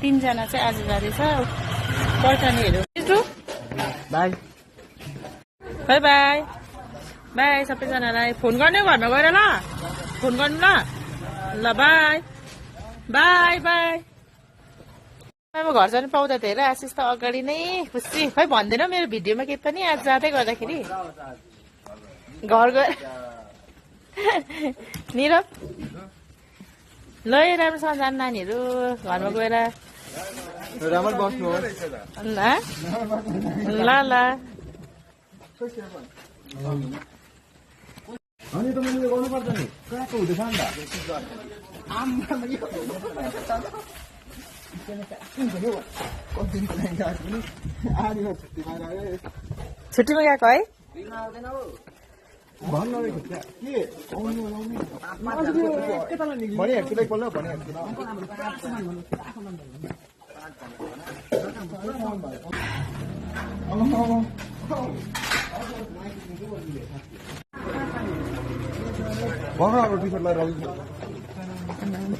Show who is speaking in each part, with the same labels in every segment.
Speaker 1: तीनजना चाहिँ आज जाँदैछ पर्टनीहरू।
Speaker 2: बाई
Speaker 1: बाई बाई बाई सबैजनालाई फोन गर्ने घरमा गएर ल फोन गर्नु ल बाई बाई बाई। अब घर जानु पाउँदा धेरै आशिष त अगाडि नै खुसी। खै भन्दैन मेरो भिडियोमा केही पनि आज जाँदै गर्दाखेरि घर गएर निरव ल राम्रोसँग जानु नानीहरू घरमा गएर
Speaker 2: राम्रो बस्नु
Speaker 1: ल ल
Speaker 2: अनि त मैले गर्नुपर्छ नि कहाँको हुँदैछ नि त
Speaker 1: छुट्टीमा गएको है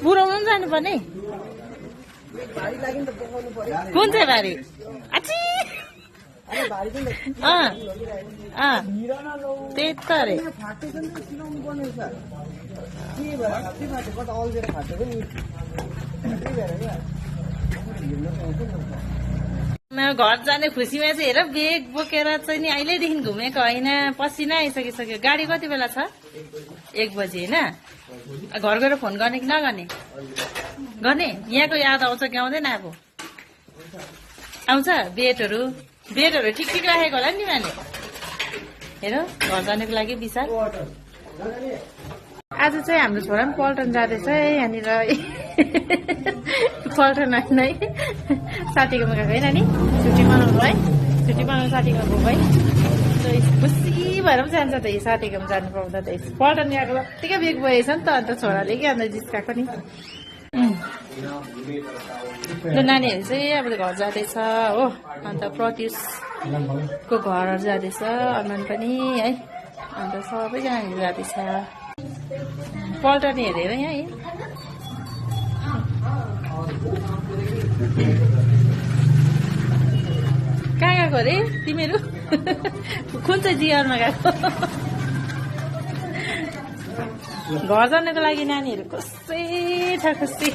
Speaker 1: पुऱ्याउनु पनि जानुपर्ने कुन चाहिँ बारी त्यही त अरे घर जाने खुसीमा चाहिँ हेर बेग बोकेर चाहिँ नि अहिलेदेखि घुमेको होइन पसिना आइसकिसक्यो। गाडी कति बेला छ 1 बजी होइन घर गएर फोन गर्ने कि नगर्ने गर्ने यहाँको याद आउँछ कि आउँदैन अब आउँछ बेडहरू ठिक ठिक राखेको होला नि तिमीहरूले हेर घर जानको लागि विचार। आज चाहिँ हाम्रो छोरा पनि पल्टन जाँदैछ है यहाँनिर पल्टन होइन है साथीकोमा गएको होइन नि छुट्टी मनाउनु है छुट्टी मनाउनु साथीकोमा गएको है खुसी भएर पनि जान्छ त साथीकोमा जानु पाउँदा त पल्टन गएको जत्तिकै बेग बोएछ नि त अन्त छोराले कि अन्त जिस्काएको नि नानीहरू चाहिँ अब घर जाँदैछ हो अन्त प्रत्युषको घर जाँदैछ अनन पनि है अन्त सबैजनाहरू जाँदैछ पल्टनी हेरेर यहाँ कहाँ गएको अरे तिमीहरू कुन चाहिँ जिआरमा गएको घर जानको लागि नानीहरू कसै छ खुसी।